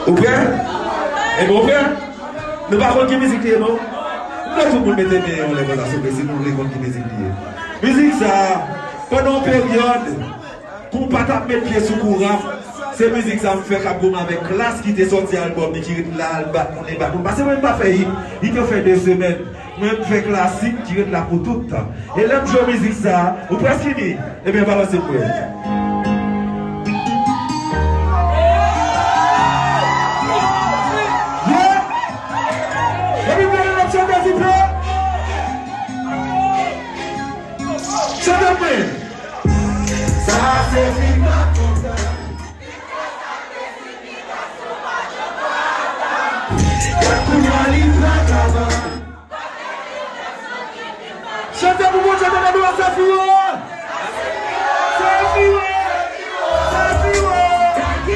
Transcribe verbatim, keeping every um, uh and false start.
Ou prè? Ebyen, ou prè? Nou pa konn ki mizik li ye, non? M vle tout moun mete men yo anlè konsa, souple, si nou vle konn ki mizik li ye. Mizik sa, pandan yon peryòd, kou pa t ap met pye sou kou rap, se mizik sa m fè k ap goumen avèk Klass ki te sòti albòm li ki ret la, al bat moun, li bat moun. Paske mwen m pa fè hit, hit yo fè de semèn. Mwen m fè klasik ki ret la pou tout tan. E lè m jwe mizik sa, ou prèske fini? Ebyen, balanse pou mwen.